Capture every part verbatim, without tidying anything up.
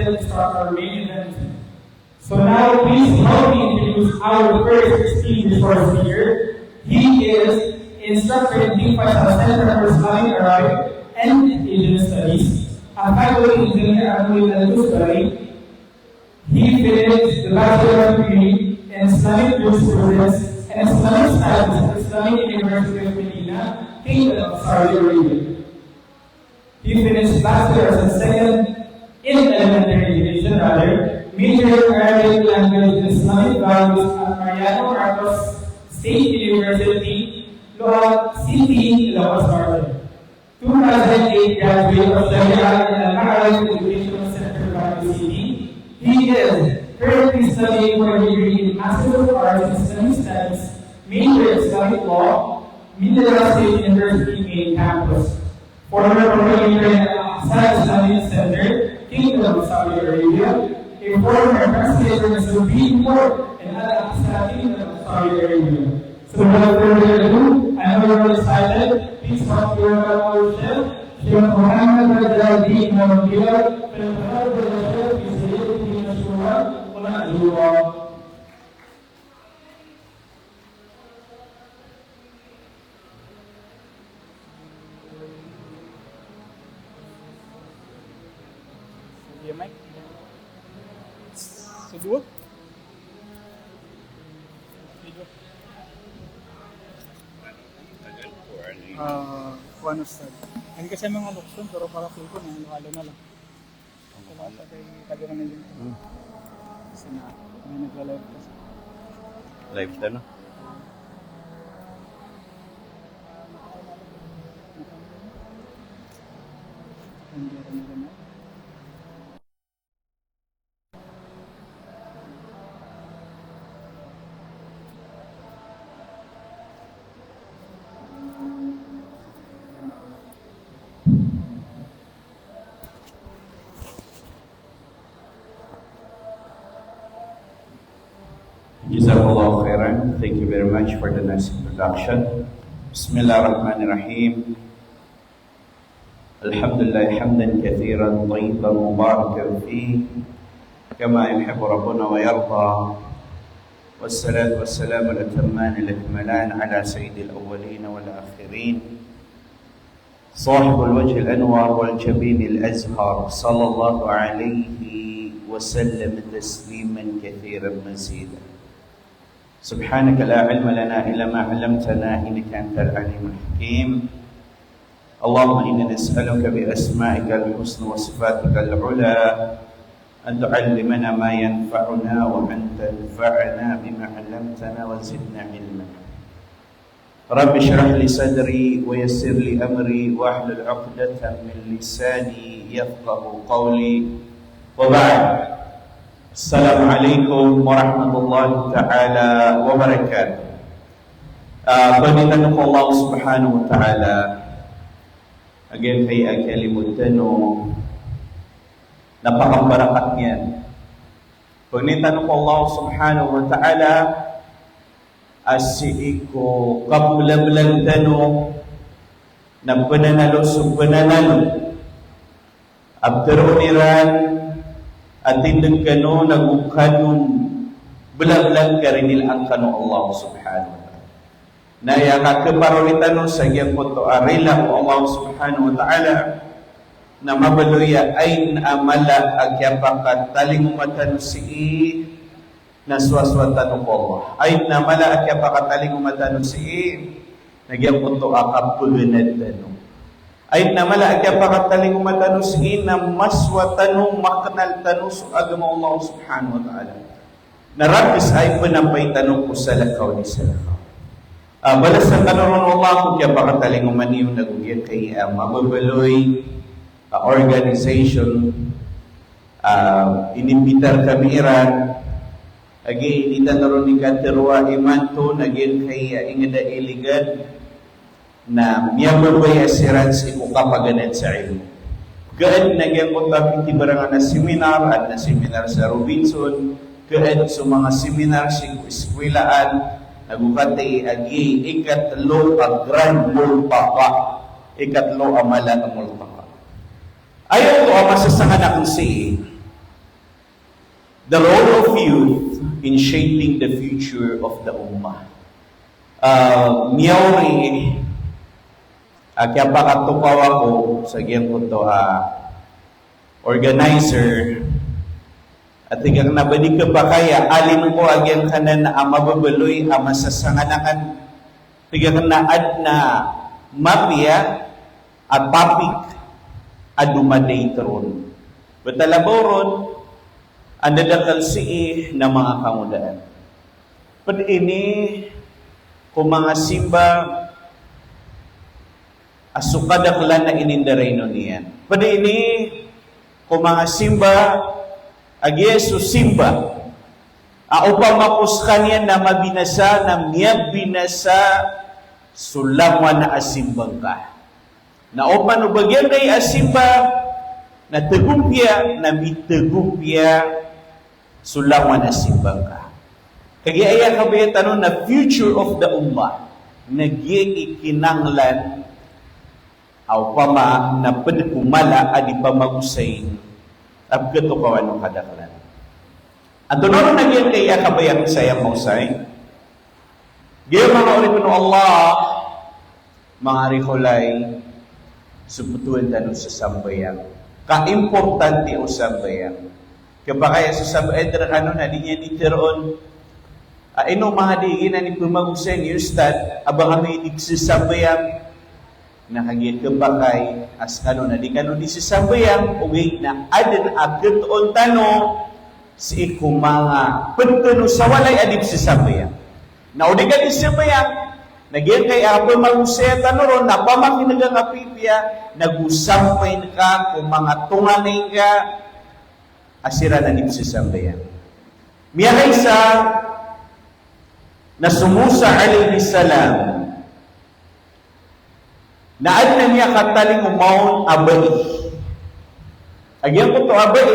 Start our main event. So now, please help me introduce our first distinguished speaker. He is instructor in Team Faisal Center for Islamic Arabic and Indian Studies, a faculty engineer at Al-Kuzbari. He finished the bachelor's degree in Islamic Jurisprudence and Islamic Studies at Islamic University of Medina, Kingdom of Saudi Arabia. He finished bachelor's and second in elementary education, rather, major in Arabic language and Islamic values at Mariano Marcos State University, Loa City, Ilocos Norte. Two thousand eight graduate of Sharia and Al-Ma'arif Educational Center, Baguio City. He is currently studying for a degree in Master of Arts in Islamic Studies, major in Islamic Law, Mindanao State University main campus. Former coordinator in Al-Aqsa Islamic Center, Kingdom of Saudi Arabia. A former translator in Supreme Court in Al-Aqsa, Kingdom of Saudi Arabia. So without further ado, I'm very excited. Please help me welcome our Sheikh, Sheikh Muhammad Raja Al-Din Imam Bilal, فليتفضل الشيخ بزيارته مشكورا ومأجورا. Iya, Mike. Sa duwa? Sa duwa. Ah, kuwan, Ustad. An kasi manga lokson, pero para sa iko, na, halo-halo na lang. Wala sa kay taga Manila. Hmm. Kasi na, may nagla-live kasi. Live na, no? Hindi rin naman. Jazakallahu khairan. Thank you very much for the nice introduction. Bismillahirrahmanirrahim. Alhamdulillah hamdan kathiran tayyiban mubarakan fih, kama yuhibbu Rabbuna wa yarda. Wassalatu wassalamu al-atammanil akmalan ala sayyidil awwalin wal akhirin. Sahibul wajhil anwar wal jabinil azhar, sallallahu alaihi wa sallam tasliman kathiran mazida. Subhanaka la ilma lana illa ma allamtana innaka antal alimul hakim. Allahumma inna nas'aluka bi asma'ikal husna wa sifatikal ula an tu'allimana ma yanfa'una wa an tanfa'ana bima allamtana wa zidna ilma. Rabbi shrah li sadri wa yassir li amri wahlul uqdatan min lisani yafqahu qawli. Wa ba'd. Assalamu alaikum warahmatullahi ta'ala wabarakatuh. Ah, pangnin tano ko Allah subhanahu wa ta'ala a giyangkai a kiyalimod tano na pakambarakat niyan. Pangnin tano ko Allah subhanahu wa ta'ala a sii ko kablablag tano na pnanalo so pnanalo a ptharoon iran a tindg kano nago kano mblablag ka rinilaan kano o Allah subhanahu wa ta'ala. Na aya kakhaparoli tano sa giyangkoto a rila o Allah subhanahu wa ta'ala na mabaloy a ayn a mala a kiyapakatalingoma tano sii na soasoat tano ko Allah. Ayn a mala a kiyapakatalingoma tano sii na giyangkoto a kapaganad tano. Ayn a mala a kiyapakatalingoma tano sii na masoat tano, maknal tano so agama o Allah subhanahu wa ta'ala. Na rakes a ipnapay tano ko salakaw di salakaw. Ah, balasan kano ron o Allah ko kiyapakatalingoma niyo nago giyangkai a mababaloy a organization a inimbitar kami iran, a giya initaro ron i katharo a imanto na giyangkai a ingd a iligad na miyababaya siran sii ko kapaganad sa ilmo. Kaadn a giyangkoto a pitibarangan a seminar, adn a seminar sa Robinson, kaadn so manga seminar sii ko eskwelaan, nago katii a giya ikatlo a grand multaqa, ikatlo a mala a multaqa. Aya oto a masasangan akn sii, The role of youth in shaping the future of the ummah. Ah, miyaori a kiyapakatokaw ako sa giyangkoto a organizer, a tig akn a ba di khapakay a alim ko a giyangkanan a mababaloy a masasanganakan, tig akn a adn a mapiya a topic a domadait ron. Btad a ba ron, a ndadakl sii na manga kangodaan. Pd ini ko manga simba a so kadaklan a inindarainon iyan. Pd ini ko manga simba a giya so simba a opama ko skaniyan na mabinasa, na miyabinasa so langowan a simba ngka. Na opama o ba giyangkai a simba na tagompiya, na mitagompiya so langowan a simba ngka. Kagiya aya kabaya tano na future of the ummah, na giya i kinanglan a opama na pd ko mala a di pamagosayn a pkhatokawan o kadaklan. Antonaa ron a giyangkai a kabaya akn saya maosay? Giya manga oripn o Allah, manga rikolay, so ptowan tano sa sambayang. Kaimportante o sambayang. Khapakay a so sambayang, eh, rkano na di niyan di tharoon a ino manga di giyanan i pmagosay ni ustad a ba kami di pzasambayang. Na kagiya khapakay a skano na di kano di zasambayang, ogaid na adn a khatoon tano sii ko manga pd tano sa walay a di pzasambayang. Na o di ka di zasambayang, na giyangkai a pmagosaya tano ron na pamakin'ga ngka pipiya, na go sampayn ka ko manga tonganay ngka a siran a di pzasambayang. Miyakaisa na so Musa alayhis salam, na adn a miyakatalingoma on a bai. A giyangkoto a bai,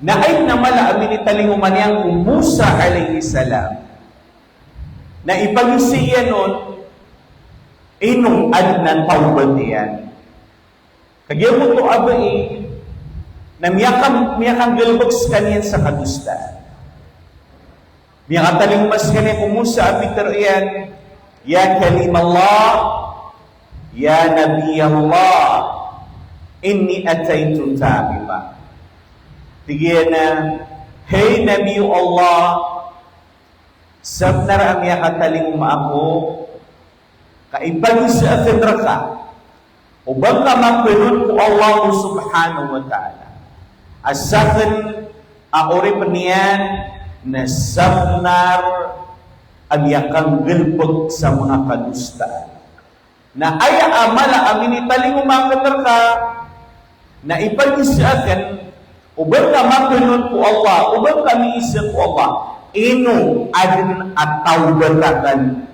na adn a mala a minitalingoma niyan ko Musa alayhis salam, na ipagiza iyan on ino adn a tawbat iyan. Kagiya oto a bai na miyaka-, miyakanggalbk skaniyan sa kadosaan. Miyakatalingoma skaniyan ko Musa a pitharo iyan, "Ya Kalimallah, ya Nabiyallah, inni ataitu ta'iba." Tig iyan a, "Hay Nabi o Allah, sabnar a miyakatalingoma ako ka ipagiza akn rka o ba ngka maphanon ko Allah subhanahu wa ta'ala. A sakn a oripn iyan na sabnar a miyakanggalbk sa manga kadosaan." Na aya a mala a minitalingoma akn rka na ipagiza akn o ba ngka maphanon ko Allah, o ba ngka miiza ko Allah, ino adn a tawbat akn.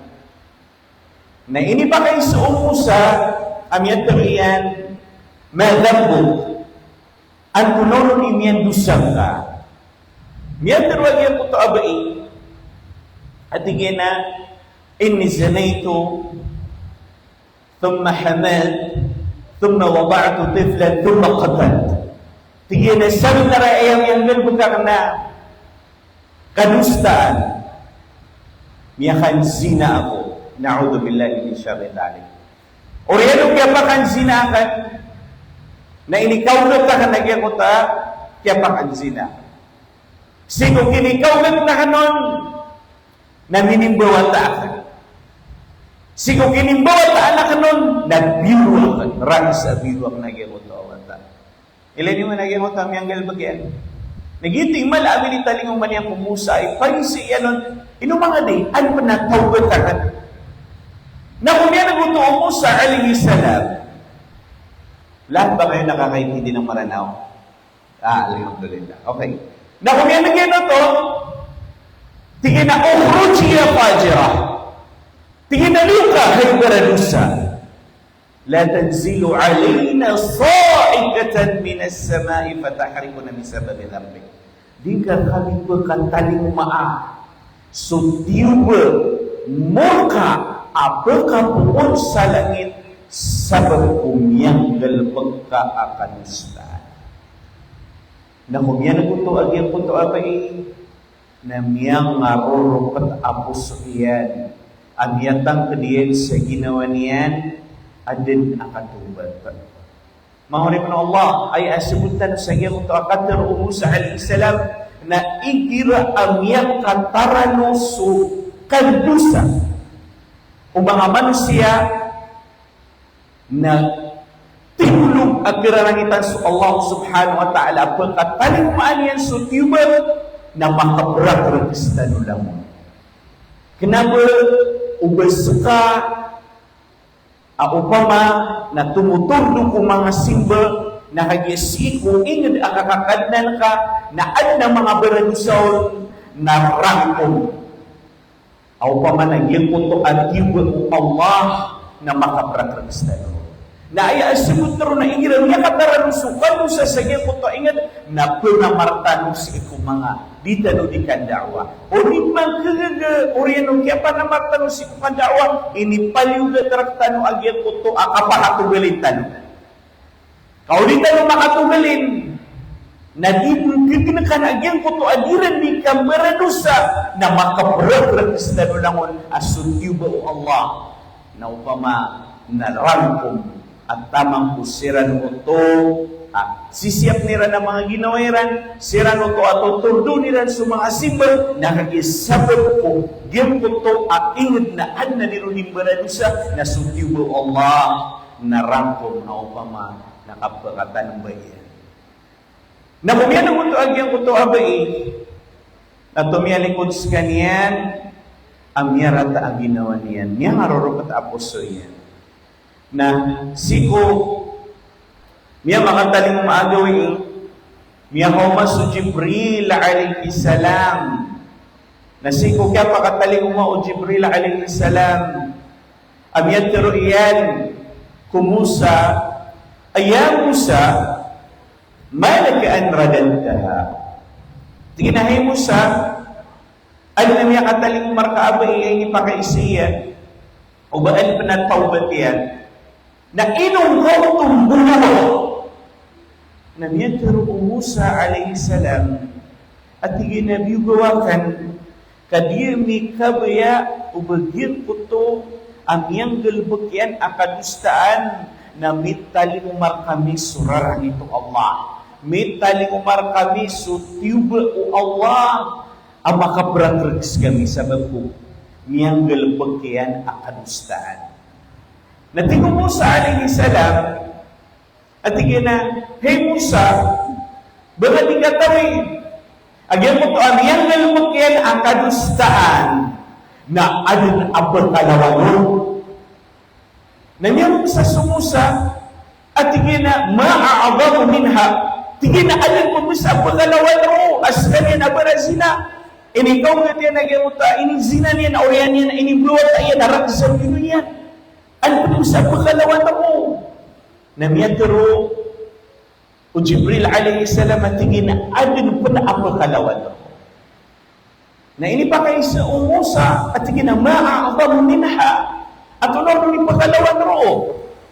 Na inipakaiza o Musa a miyatharo iyan, "Ma dhanbuk?" Antonaa ron i miyandosa ngka? Miyatharo a giyangkoto a bai a tig iyan a, "Inni zanaytu, thumma hanat, thumma wada'tu tiflan, thumma qataltu." Tig iyan a sabnar a aya miyanggalbk akn a kadosaan, miyakanzina ako. Na'udhu billahi min sharri dhalik. Oriyan o kiyapakanzina akn, na inikaogat akn a giyangkoto a kiyapakanzina. Sii ko kinikaogat akn on, na minimbawataan akn. Sii ko kinimbawataan akn on, na biro akn, rangsa biro akn a giyangkoto a wata. Ilay niyo man a giyangkoto a miyanggalbk iyan. Na giyoto i mala a minitalingoma niyan ko Musa a ipagiza iyan on, ino manga di, adn pn a tawbat akn. Na ko miyan'g oto o Musa alayhis salam, lagid ba kayo nakakaintindi ng Maranao? Ah, alhamdulillah. Okay. Na ko miyan'g iyan oto, tig iyan a, "Ukhruji ya fajira." Tig iyan a, "Liyo ka, hay baradosa. La tanzilu alayna sa'iqatun minas sama'i fatuhrikuna bisababi dhanbik." Di ngka kami pkhatalingoma a so tiyoba, morka a pkhapoon sa langit sabap ko miyanggalbk ka a kadosaan. Na ko miyan'g oto a giyangkoto a bai na miyangaroropet a poso iyan a miyatangked iyan sa ginawa niyan a den a katobat. Manga oripen o Allah, aya a sebot tano sa giyangkoto a katharo o Musa alayhis salam na igira a miyakatarano so kandosa o manga manosiya na tig o log a kararangitan so Allah subhanahu wa ta'ala a pekatalingoma niyan so tiyoba na makaperakrek sii tano langon. Kena ba o ba seka a opama na tomotordo ko manga simba na kagiya sii ko inged a kakakadnan ka na aden a manga baradosa on na rangkom. A opama na giyangkoto a tiyoba o Allah na makaperakrek sii tano. Na aya a sebot tano na igira miyakatarano so kandosa sa giyangkoto a inged na penamartano sii ko manga di tano di kanda'wa. O di man kegaga oriyan o kiyapanamar tano sii ko kanda'wa, inipaliyogat rektano a giyangkoto a kapakatogalin tano. Ka o di tano makatogalin, na di kegenekan a giyangkoto a di ran di kambaradosa, na makaperakrek sii tano langon a so tiyoba o Allah na opama na rangkom a taman ko siran oto a sisiyap iran a manga ginawa iran, siran oto a totordon iran so manga simba, na kagiya sabap ko giyangkoto a inged na aden a di ron di mbaradosa, na so tiyoba o Allah na rangkom a opama na kapekatan ba iyan. Na ko miyan'g oto a giyangkoto a bai na tomiyalikod sekaniyan a miyarata a ginawa niyan, miyangaroropet a poso iyan. Na sii ko miyamakatalingoma a gawii, miyaoma so Jibril alayhis salam. Na sii ko kiyapakatalingoma o Jibril alayhis salam a miyatharo iyan ko Musa, a ya Musa, ma laka an radadtaha? Tig iyan a hay Musa, aden a miyakatalingoma reka a bai a inipakaiza iyan o ba aden pen a tawbat iyan, na ino ngka oto mbolawan? Na miyatharo o Musa alayhis salam a tig iyan a biyogaw aken, ka di ami kabaya o ba giyangkoto a miyanggalebek iyan a kadosaan na mitalingoma rekami so rarangit o Allah, mitalingoma rekami so tiyoba o Allah a makaperakrek sekami sabap ko miyanggalebek iyan a kadosaan. Na tig o Musa alayhis salam a tig iyan a, hay Musa, ba ka di katawi a giyangkoto a miyanggalebek iyan a kadosaan na aden a pekalawan on? Na miyamagsa so Musa a tig iyan a, ma a'zamu minha. Tig iyan a aden pen bes a pekalawan roo a sekaniyan a barazina. Inikaogat iyan a giyangkoto a inizina niyan, oriyan iyan a inibawata iyan a rek sa doniya. Aden pen bes a pekalawan roo? Na miyatharo o Jibril alayhis salam a tig iyan a aden pen a pekalawan roo. Na inipakaiza o Musa a tig iyan a, ma a'zamu minha. Antonaa i pekalawan roo?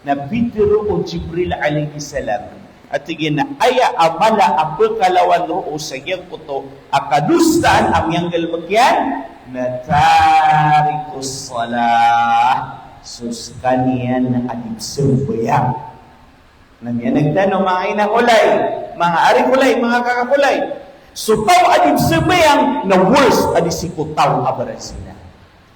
Na pitharo o Jibril alayhis salam a tig iyan a aya a mala a pekalawan roo sa giyangkoto a kadosaan a miyanggalebek iyan na tarikus salah, so sekaniyan a di pzambayang. Na miyaneg tano manga ina ko lay, manga ari ko lay, manga kaka ko lay. So taw a di pzambayang na worse a di sii ko taw a barazina.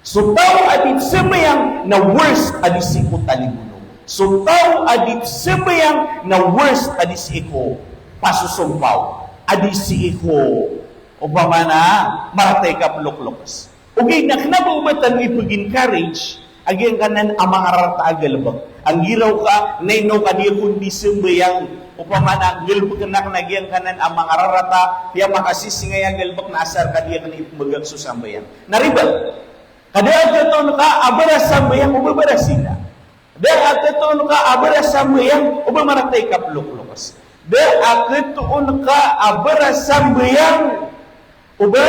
So taw a di pzambayang na worse a di sii ko talibono. So taw a di pzambayang na worse a di sii ko pasosompaw, a di sii ko opama na maratay ka ploklokes. Ogaid na kena ba o ba tano ipeg-encourage a giyangkanan a manga rarata a galebek. Anggiraw ka, na ino ka di ako di sambayang, opama na galebek aken a giyangkanan a manga rarata, piyamakasisingay a galebek na asar ka di aken ipembegak so sambayang. Na ribat. Ka da a ketoon ka a barasambayang o ba barasina. Da a ketoon ka a barasambayang o ba maratay ka ploklokes. Da a ketoon ka a barasambayang o ba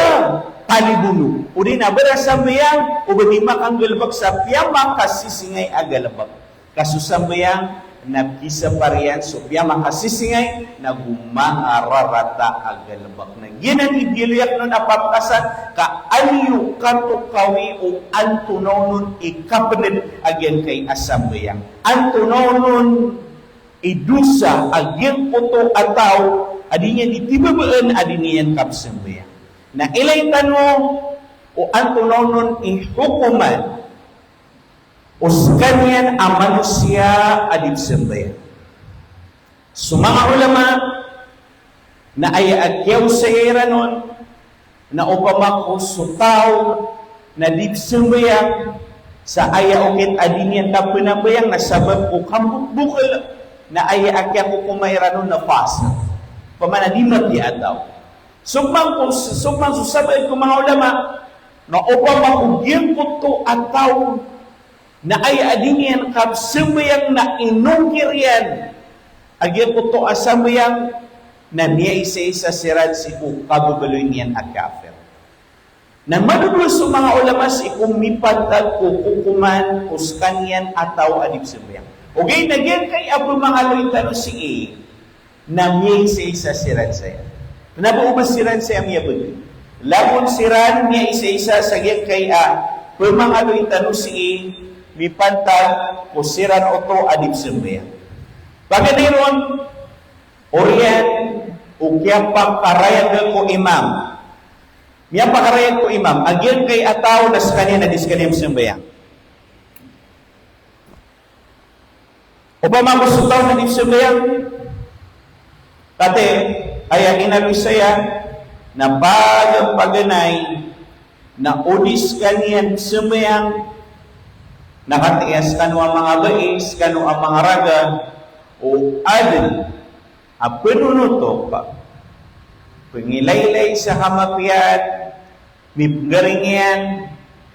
talibono. Odi na barasambayang o ba di makanggalebek sa piyamakasisingay a galebek. Ka so sambayang na pisapar iyan so piyamakasisingay, na go mangararata a galbk. Na giyanan i biyaloy akn on a pamakasan, ka an iyo katokawi o antonaa onon i kapnd a giyangkai a sambayang. Antonaa onon i dosa a giyangkoto a taw a di niyan di tibabaan a di niyan kapsambayang. Na ilay tano o antonaa onon i hokoman o skaniyan a manosiya a di psambayang. So manga ulama na aya a kiyaosaya iran on na opama ko so taw na di psambayang sa aya okit a di niyan kapnambayang na sabap ko kambokbokl, na aya a kiyakokoma iran on na fasiq. Opama na di mapiya a taw. So man ko, so man so sabaad ko manga ulama, na opama ko giyangkoto a taw na aya a di niyan kapsambayang na inongkir iyan a giyangkoto a sambayang, na miyaisaisa siran sii ko kababaloy niyan a kafir. Na madodos so manga ulama sii ko mipantag ko kokoman o skaniyan a taw a di psambayang. Ogaid na giyangkai a pmangaloy tano sii na miyaisaisa siran saya. Kna ba o ba siran saya miyabagi. Langon siran miyaisaisa sa giyangkai a pmangaloy tano sii mipantag ko siran oto a di psambayang. Paganay ron, oriyan o kiyapakarayag ko imam. Miyapakarayag ko imam a giyangkai a taw na skaniyan na di skaniyan psambayang. Opama ko so taw na di psambayang, kati aya inaloy saya na paganay na o di skaniyan psambayang, na kati aya skano a manga bai, skano a manga raga, o adn a pnonoto, pngilaylay sa kamapiyaan, mipgaring iyan,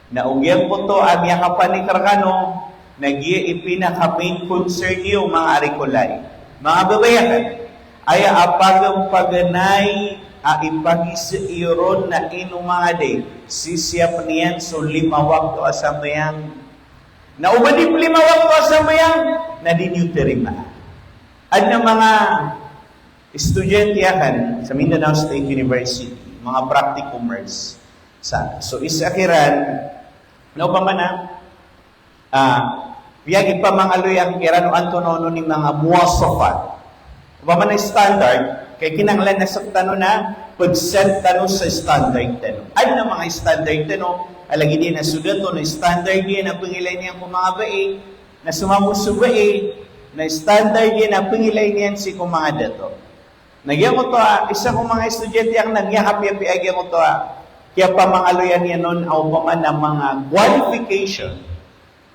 na o giyangkoto a miyakapanik rkano, na giya i pinaka main concern iyo, manga ari ko lay. Manga babay akn, aya a pagampaganay a ipagisa iyo ron na ino manga di, sisiyapn iyan so lima wakto a sambayang. Na o ba di lima wakto a sambayang, na di niyo tarimaan. Adn a manga estudyante akn sa Mindanao State University, manga practicumers. Sa, so isa kiran, na opama na, ah, piyagipamangaloy akn kiran o antonaa onon i manga muwasafat. Opama na standard, kay kinanglan na sktano na pagsan tano sa standard tano. Adn a manga standard tano, a lagid iyan a so dato na standard iyan a pngilay niyan ko manga bai, na so mambo so bai, na standard iyan a pngilay niyan sii ko manga dato. Na giyangkoto a, isa ko manga estudyante akn na miyakapiyapiya giyangkoto a kiyapamangaloyan iyan on a opama na manga qualification,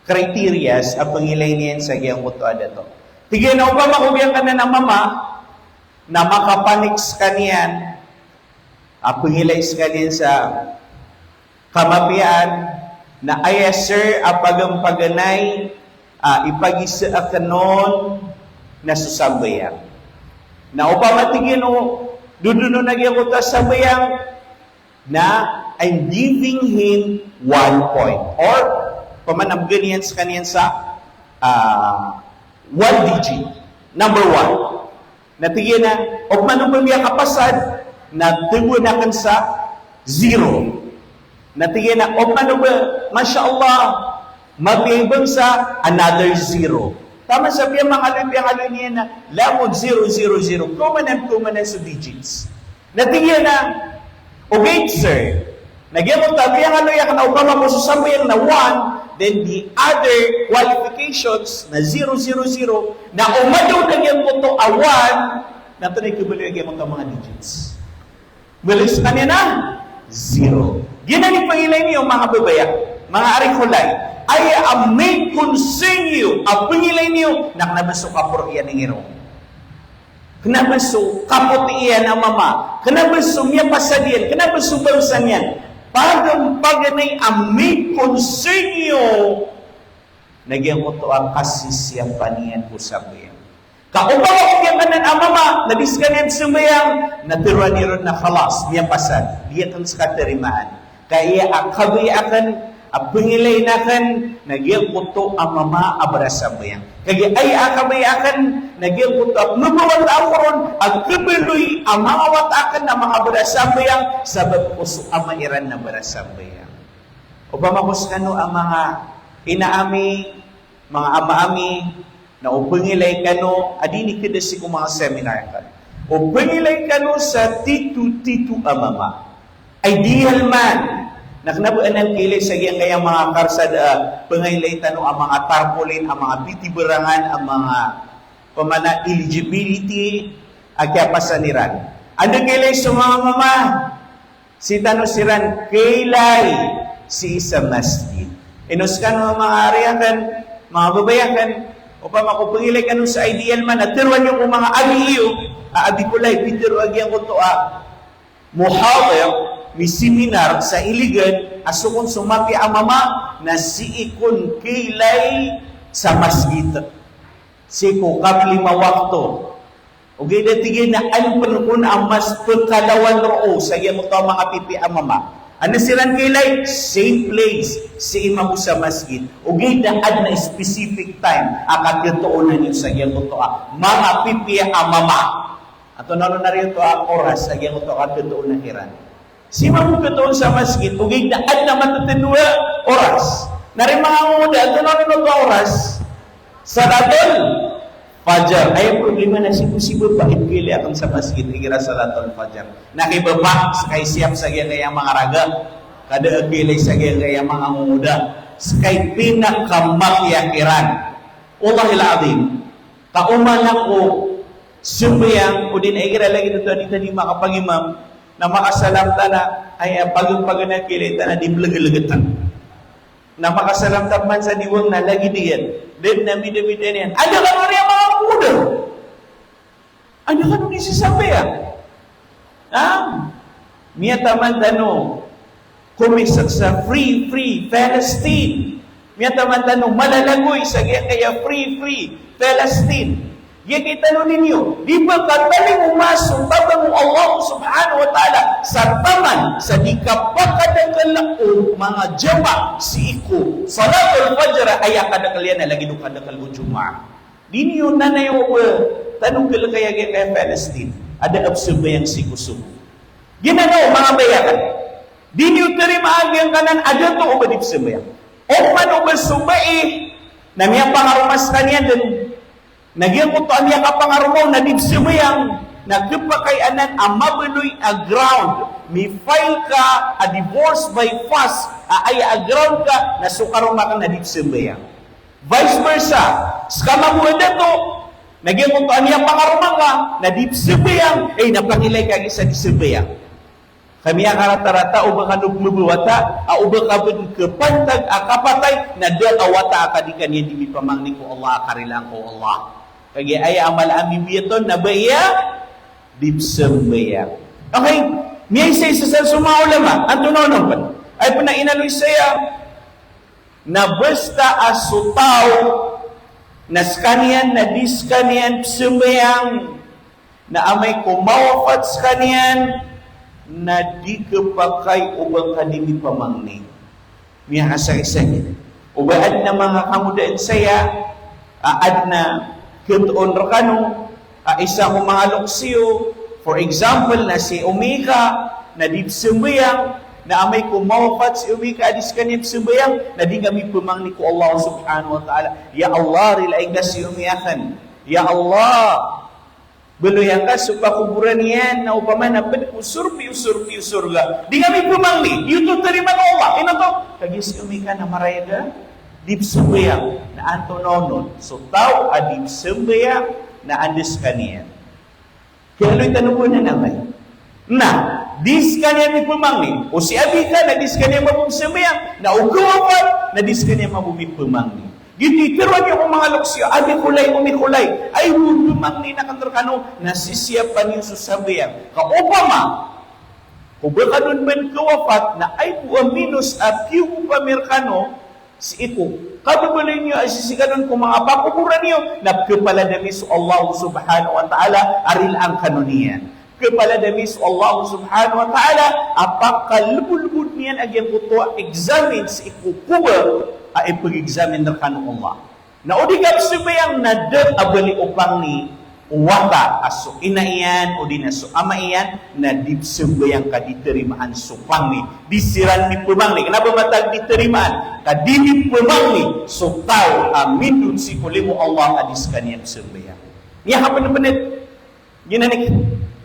criterias a pngilay niyan sa giyangkoto a dato. Tig iyan a opama ko giyangkanan a mama na makapanik skaniyan a pngilay skaniyan sa kamapiyaan, na aya, sir, a pagampaganay a ipagisa akn on na so sambayang. Na opama, tig iyan, o dodonon a giyangkoto a sambayang, na I'm giving him one point. Or opama na bgan iyan skaniyan sa, ah, one digit. Number one. Na tig iyan a, opama na o ba miyakapasad, na tngoan akn sa zero. Na tig iyan a, opama na o ba, masha Allah, mapiya i bangsa, another zero. Taman sa piyamangaloy, piyangaloy niyan na, langon zero, zero, zero. Komanan, komanan so digits. Na tig iyan a, ogaid, sir, na giyangkoto a piyangaloy akn na opama ko so sambayang na one, then the other qualifications na zero, zero, zero, na o madaw na giyangkoto a one, na antonaa i kabaloy a giyangkoto a manga digits? Baloy skaniyan na zero. Giyanan i pangilay niyo, manga babay akn, manga ari ko lay. Aya a main concern iyo a pangilay niyo na kna ba so kaporo iyan i ngiro. Kna ba so kapoti iyan a mama, kna ba so miyapasad iyan, kna ba so bangsa niyan. Pagampaganay a main concern iyo na giyangkoto a kasisiyapan iyan ko sambayang. Ka opama ko giyangkanan a mama na di skaniyan sambayang, na tharoa niyo ron na khalas, miyapasad, di akn ska tarimaan. Ka aya a kabaya akn a pangilay akn na giyangkoto a mama a barasambayang. Kagiya aya a kabaya akn na giyangkoto a pmbawata ako ron a kabaloy a manga wata akn a manga barasambayang, sabap ko so ama iran na barasambayang. Opama ko skano a manga ina ami, manga ama ami, na o pngilay kano a di ni kdasi ko manga seminar ka, o pngilay kano sa tito-tito a mama. Ideal man na kna ba anan kailay sa giyangkaya manga karsada a pngailay tano a manga tarpaulin, a manga pitibarangan, a manga pamana eligibility a kiyapasan iran. Anda kailay so manga mama? Sii tano siran kailay sii sa masjid. Ino skano a manga ari akn, manga babay akn, opama ko pngilay kano sa ideal man a tharoa niyo ko manga abi iyo a, "Abi ko lay, pitharo a giyangkoto a muhadir, miseminar sa Iligan a so kon so mapiya a mama na sii kon kailay sa masjid, sii ko kaplima wakto." Ogaid a tig iyan a an pn kon a mas pkalawan roo sa giyangkoto a manga pipiya a mama. Anda siran kailay? Same place, sii mambo sa masjid. Ogaid a adn a specific time a kathatoona niyo sa giyangkoto a manga pipiya a mama. Antonaa onon ari oto a oras a giyangkoto a kathatoona kiran? Sii mambo kathatoon sa masjid, ogaid na adn a matatndo a oras. Na ri manga ngongoda, antonaa onon oto a oras? Salatul Fajar. Aya problema na sii ko si bapa i pkailay akn sa masjid igira Salatul Fajar. Na kay bapa, ska i siyap sa giyangkaya manga raga, ka da a kailay sa giyangkaya manga ngongoda. Ska i pinakamapiya kiran. Wallahil azim. Ka oman ako sambayang, odi na igira lagid oto a di tano makapagimam, na makasalam tano, aya pagn-pagn a kailay tano a di mlgn-lgn tano. Na makasalam tano man sa diwang na lagid iyan. Da dn a mida-mida niyan. Anda kano ari a manga ngongoda? Anda kano di sasambayang? Ha? Miyataman tano ko misak sa Free, Free Palestine. Miyataman tano malalagoy sa giyangkaya Free, Free Palestine. Giyangkai tano niyo, di ba katalingoma so tabang o Allah subhanahu wa ta'ala sa taman sa di kapakadakl o manga jamaah sii ko Salatul Fajr, aya kadakl iyan na lagid o kadakl o Jumaah. Di niyo nanay o ba tano kalkaya giyangkaya Palestine a da a psambayang sii ko sobo. Giyanan o manga bai akn. Di niyo tarimaa giyangkanan a da oto o ba di psambayang. Oman o ba so bai na miyapangaroma skaniyan dn, na giyangkoto a miyakapangaroma on na di psambayang, na khapakay anan a mabaloy a ground, mi-file ka a divorce by force, a aya a ground ka na so karoma akn na di psambayang. Vice versa, ska mambo a dato, na giyangkoto a miyapangaroma ka na di psambayang, ay, na pangilay ka gii sa di sambayang. Ka miyakaratarata o ba kano pmbawata a o ba ka bn khapantag a kapatay na da a wata a ka di kaniyan di mipamangni ko Allah a karilaan ko Allah. Kagiya aya a mala a mibiyaton na ba iya di psambayang. Okay, miyaisa-isa san so manga ulama, antonaa onon pn? Aya pn a inaloy saya na basta a so taw na skaniyan na di skaniyan psambayang, na amay ko mawafat skaniyan na di khapakay o ba ka di mipamangni. Miyakasaisa niyan. O ba adn a manga kangodaan saya a adn a khatoon rkano a isa ko manga loks iyo, for example, na si Omika na di psambayang, na amay ko mawafat si Omika a di skaniyan psambayang, na di ngka mipamangni ko Allah subhanahu wa ta'ala, "Ya Allah, rilai ngka si Omi akn. Ya Allah, baloy angka so pakoboran iyan na opama na pd ko sorga, sorga, sorga." Di ngka mipamangni, di oto tarimaan o Allah. Ino oto? Kagiya si Omika na marayag a di psambayang. Na antonaa onon? So taw a di psambayang na anda skaniyan? Kiyaaloy tano bo anan amay. Na di skaniyan mipamangni. O si Abika na di skaniyan mambo psambayang. Na o kawafat na di skaniyan mambo mipamangni. Giyoto i tharoa niyo ko manga loks iyo, "Abi ko lay, Omi ko lay, ay bo pamangnin akn rkano na sisiyapa niyo so sambayang." Ka opama ko ba ka dn bn kawafat na ay bo a minos a piyogopa mi rkano sii ko kababaloy niyo a sisii kano ko manga pakoboran iyo, na khapalad ami so Allah subhanahu wa ta'ala a rilaan kano niyan. Khapalad ami so Allah subhanahu wa ta'ala a pakalbolbod niyan a giyangkoto a examine sii ko kobor a ipag-examine rkano o Allah. Na o di kapsambayang na da a bali o pangni o wata a so ina iyan, o di na so ama iyan, na di psambayang ka di tarimaan so pangni. Di siran mipamangni. Kna ba matag di tarimaan ka di mipamangni so taw a mindod sii ko limo o Allah a di skaniyan psambayang. Miyakapnpnt. Giyanan i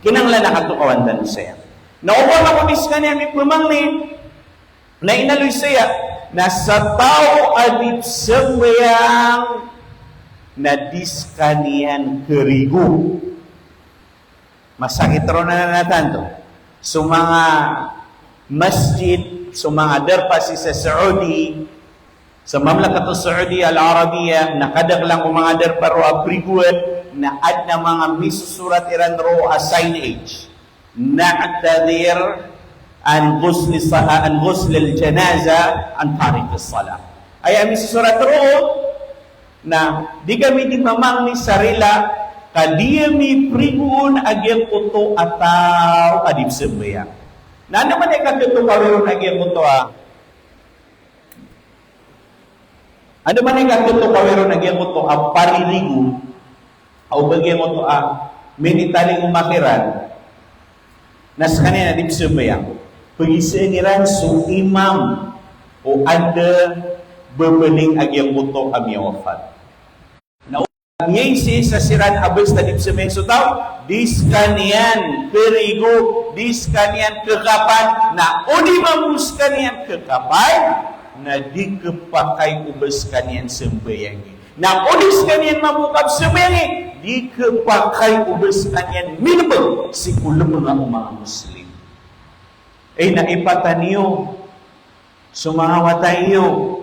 kinanglan a katokawan tano saya. Na opama ko di skaniyan mipamangni, na inaloy saya, na sa taw a di psambayang, na di skaniyan karigo. Masakit ron a tanto. So manga masjid, so manga darpa sii sa Saudi, sa Mamlakatus Saudi Al-Arabiya, na kadaklan ko manga darpa roo a prigowan, na adn a manga misosorat iran roo a signage. Na'tadhir an ghusli sa-, an ghuslil janaza an tariqis salah. Aya misosorat roo na di kami di mamangni sa rila ka di ami prigoon a giyangkoto a taw a di psambayang. Na andamanaya i katharo ron a giyangkoto a Andamanaya i katharo ron a giyangkoto a paririgo, o ba giyangkoto a minitalingoma kiran, na skaniyan a di psambayang. Pagizaan iran so imam o anda babaling a giyangkoto a miyawafat. Na o miyaisisa siran a basta di psambayang so taw, di skaniyan karigo, di skaniyan kakapan, na o di mambo skaniyan kakapan, na di khapakay o ba skaniyan sambayangi. Na o di skaniyan mambo kapsambayangi, di khapakay o ba skaniyan milbng sii ko lbnga o manga Muslim. Ay na ipataniyo so manga wata iyo,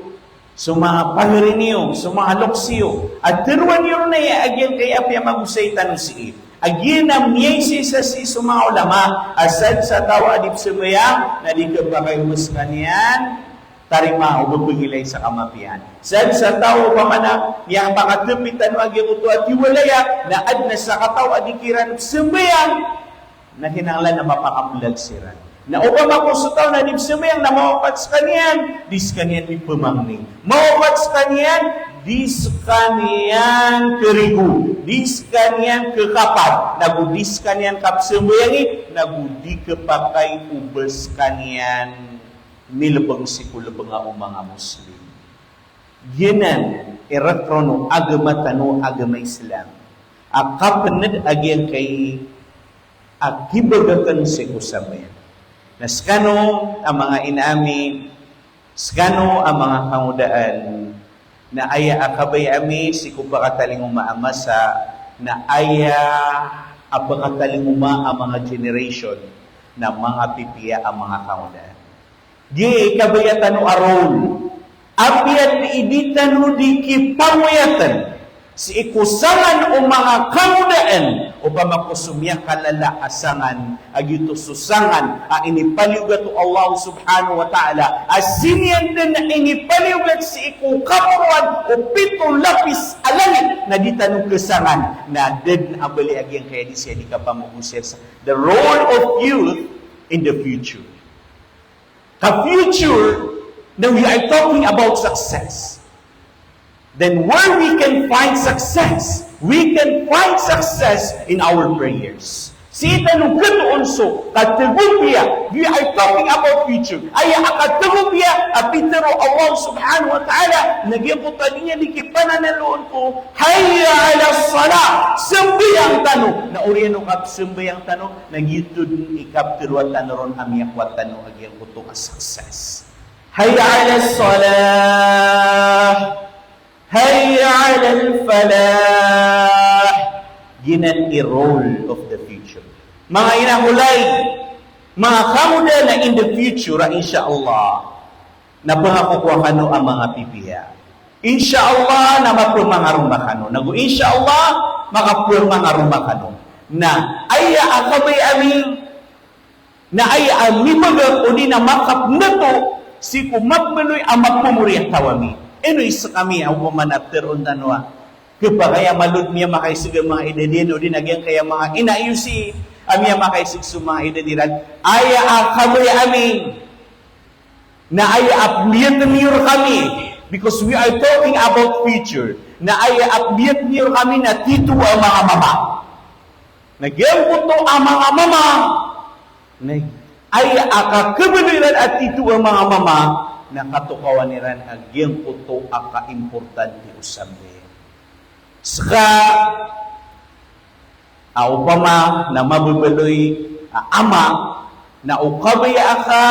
so manga pagari niyo, so manga loks iyo. A tharoa niyo ron aya a giyangkaya a piyamagosay tano sii. A giyanan a miyaisisa sii so manga ulama, a sadn sa taw a di psambayang, na di khapakay o ba skaniyan tarimaa o ba pangilay sa kamapiyaan. Sadn sa taw, opama na miyapakatpi tano a giyangkoto a tiwalaya, na adn a sakataw a di kiran psambayang, na kinanglan a mapakamblag siran. Na opama ko so taw na di psambayang na mawafat skaniyan, di skaniyan mipamangni. Mawafat skaniyan, di skaniyan karigo, di skaniyan kakapan, nago di skaniyan kapsambayangi, nago di khapakay o ba skaniyan milbng sii ko lbnga o manga Muslim. Giyanan i rk ron o agama tano a agama Islam a kapnd a giyangkai a kibagakn sii ko sambayang. Na skano a manga ina ami, skano a manga kangodaan, na aya a kabaya ami sii ko pakatalingoma a masa, na aya a pakatalingoma a manga generation na manga pipiya a manga kangodaan. Giya i kabaya tano a role. Apiya i di tano di kipangoyatn sii ko sangan o manga kangodaan, opama ko so miyakalala a sangan, a giyoto so sangan a inipaliyogat o Allah subhanahu wa ta'ala, a sii niyan dn inipaliyogat sii ko kaporoan o pito lapis a langit, na di tano khasangan, na da dn a bali a giyangkaya di saya di kapamagosay sa the role of youth in the future. Ka future, na we are talking about success. Then where we can find success? We can find success in our prayers. Sii tano khatoon so katagopiya, we are talking about future. Aya a katagopiya a pitharo o Allah subhanahu wa ta'ala, na giyangkoto a di niyan di kipananaloon ko hayya ala salah, sambayang tano. Na oriyan o kapsambayang tano, na giyoto dn i kaptharoa tano ron a miyakowa tano a giyangkoto a success. Hayya ala salah, hayya ala falah. Giyanan i role of the future. Manga ina ko lay, manga kangodaan a in the future, a insha Allah, na phangakokowa kano a manga pipiya. Insha Allah, na maphamangaroma kano. Nago insha Allah, makaphamangaroma kano. Na aya a kabaya ami, na aya a mibagak odi na makapnto sii ko mapmbaloy a mapmori a taw ami. Ino i skami a opama na tharoon tano a khapakay a malo dn miyamakaisg a manga idad iyan odi na giyangkaya manga ina iyo sii a miyamakaisg so manga idad iran. Aya a kabaya ami na aya a pmbiyatn iyo rkami, because we are talking about future. Na aya a pmbiyat niyo rkami na tito a manga mama. Na giyangkoto a manga mama, na aya a kakhabaloy iran a tito a manga mama, na katokawan iran a giyangkoto a kaimportante o sambayang. Ska a opama na mababaloy a ama, na o kabaya aka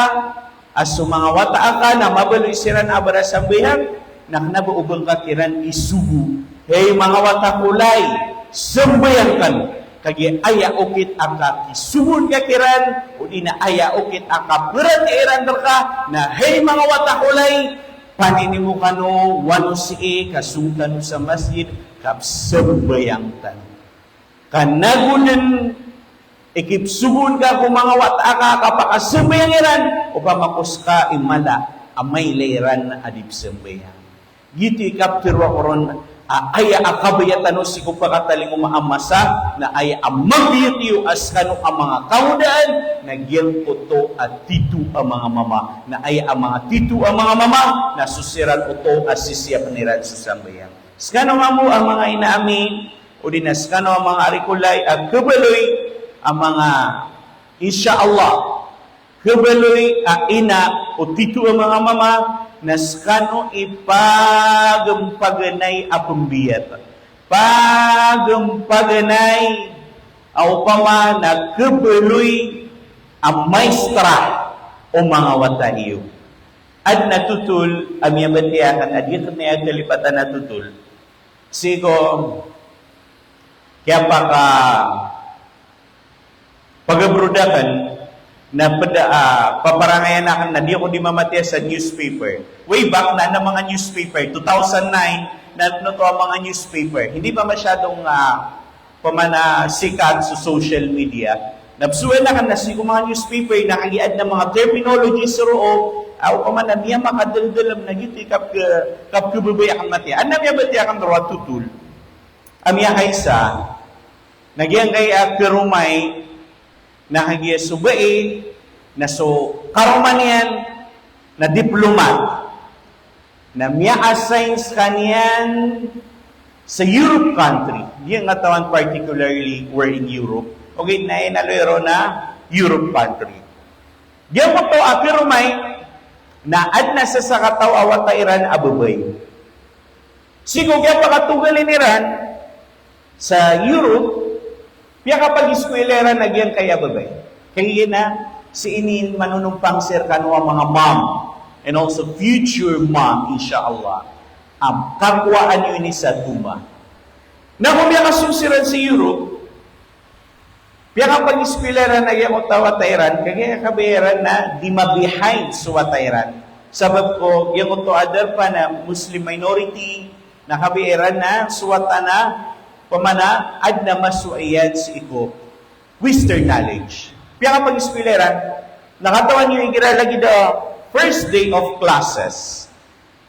a so manga wata aka na mabaloy siran a ba ra sambayang, na kna ba o ba ngka kiran isogo, "Hey manga wata ko lay, sambayang kano." Kagiya aya okit a kakisogoon ka kiran, odi na aya okit a kaparatiyaya iran rka, na, "Hey manga wata ko lay, panini mo kano, wano sii, ka song tano sa masjid, ka sambayang tano." Ka nago dn i kipsogoon ka ko manga wata aka a kapakasambayang iran, opama ko ska i mala a mailay iran a di psambayang. Giyoto i kaptharo ako ron a aya a kabaya tano sii ko pakatalingoma a masa, na aya a mabiyat iyo a skano a manga kangodaan, na giyangkoto a tito a manga mama, na aya a manga tito a manga mama, na so siran oto a sisiyapn iran so sambayang. Skano mambo a manga ina ami, odi na skano a manga ari ko lay a khabaloy a manga, insha Allah, khabaloy a ina o tito a manga mama, na skano i pagampaganay a pmbiyat. Pagampaganay a opama na khabaloy a maestra o manga wata iyo. Adn a totol a miyabatiya akn a di akn aya kalipatan a totol. Sii ko kiyapakapag-abroad akn na pd a, ah, paparangayan akn na di ako di mamatiya sa newspaper. Way back na, na manga newspaper, two thousand nine, na ano to a manga newspaper. Hindi pa masyadong, ah, pamana sikat so social media. Na psowa akn na sii ko manga newspaper na kagiya adn a manga terminologies roo, ah, opama na miyamakadldlm na giyoto i kap-, kapkhababaya akn matiya. Adn a miyabatiya akn roo a totol a miyakaisa, na giyangkai a karomay, na kagiya so bai, na so karoma niyan na diplomat. Na miya-assign skaniyan sa Europe country. Di ngka katawan particularly where in Europe. Ogaid na inaloy ron na Europe country. Giyangkoto a karomay na adn a sasakataw a wata iran a babay. Sii ko kiyapakatogalin iran sa Europe, piyakapag-eskwela iran a giyangkai a babay. Kagiya na, sii ini manonompang sii rkano a manga mom, and also future mom, insha Allah. Am, kakowaan iyo ini sa toma. Na ko miyakasong siran sa Europe, piyakapag-eskwela iran a giyangkoto a wata iran, kagiya kabaya iran na di ma-behind so wata iran. Sabap ko giyangkoto a darpa na Muslim minority, na kabaya iran na so wata na, pamana, adn a masowa iyan sii ko Western knowledge. Piyakapag-eskwela iran, na katawan iyo igira lagid a first day of classes.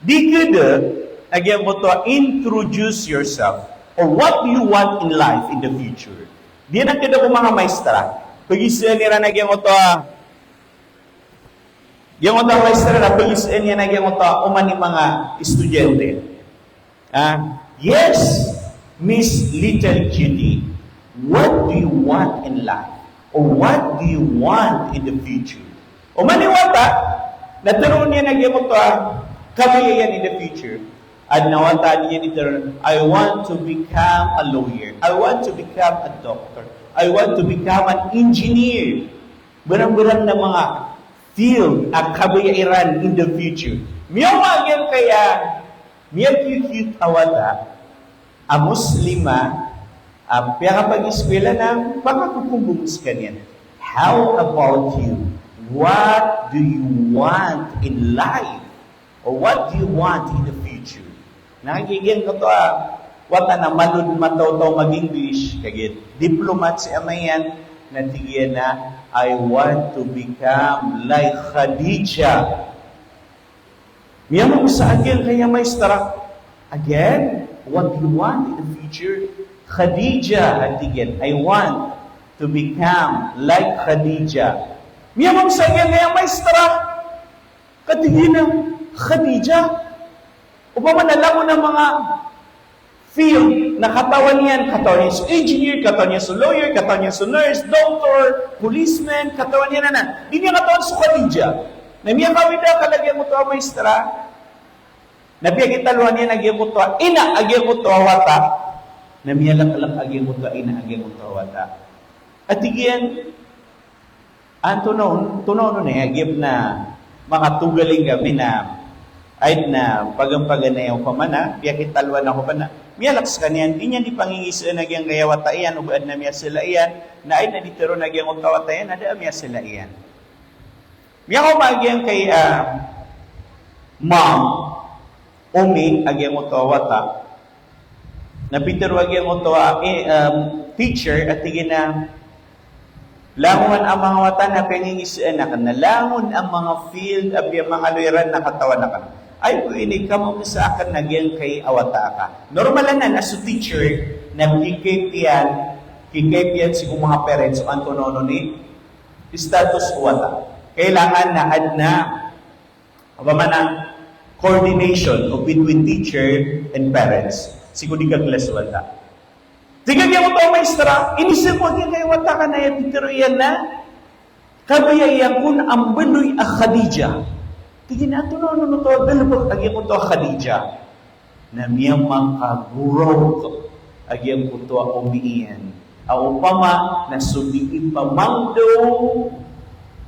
Di khada a giyangkoto a introduce yourself or what do you want in life in the future. Di na khada ko manga maestra. Pagizaan iran a giyangkoto a, giyangkoto a maestra na pagizaan iyan a giyangkoto a oman i manga estudyante. Ah, yes, Miss Little Cutie, what do you want in life? Or what do you want in the future? Oman i wata na tharoon iyan a giyangkoto a kabaya iyan in the future. Adn a wata a di niyan itharoon, "I want to become a lawyer. I want to become a doctor. I want to become an engineer." Barang-barang na manga field a kabaya iran in the future. Miyaoma a giyangkaya miyakiyokiyot a wata a Muslima a piyakapag-eskwela na pakakokombong skaniyan. How about you? What do you want in life? Or what do you want in the future? Na kagiya giyangkoto a wata na malo dn matawtaw mag-English, kagiya diplomat si ama iyan, na tig iyan a, "I want to become like Khadija." Miyamamsa a giyangkaya maestra. Again, what do you want in the future? Khadija, a tig iyan, "I want to become like Khadija." Miyamamsa a giyangkaya maestra. Ka tig iyan a Khadija. Opama na langon a manga field na katawan iyan, katawan iyan so engineer, katawan iyan so lawyer, katawan iyan so nurse, doctor, policeman, katawan iyan anan. Di niyan katawan so Khadijah. Na miyakawida ka lagid angkoto a maestra, na piyakitaloan iyan a giyangkoto a ina a giyangkoto a wata, na miyalaklak a giyangkoto a ina a giyangkoto a wata. A tig iyan, antonaa on, antonaa on a giyangkoto a makatogaling kami na, aya na pagampaganay ako pman a piyakitaloan ako pman a miyalak skaniyan, di niyan di pangingisaan a giyangkaya wata iyan, oba adn a miyasala iyan, na aya na di tharoon a giyangkoto a wata iyan a da a miyasala iyan. Miyakaoma a giyangkai, ah, mom, umi a giyangkoto a wata. Na pitharo a giyangkoto a, eh, um, teacher a tig iyan a, langon a manga wata na piyangingisaan akn, na langon a manga field a piyamangaloy iran na katawan akn. Aya ko ini, kamo sa akn a giyangkai a wata ka. Normal anan a so teacher na kikay iyan, kikay iyan sii ko manga parents o antonaa on i status o wata. Kailangan na adn a, opama na, coordination o between teacher and parents sii ko di kaklas o wata. Tig a giyangkoto a maestra, inisaan ko a giyangkai a wata ka na aya pitharo iyan na kabaya iyan kon a mbaloy a Khadijah. Tig iyan a antonaa on oto a galbk a giyangkoto a Khadijah. Na miyamakagoraok a giyangkoto a umi iyan a opama na so di ipamangdaw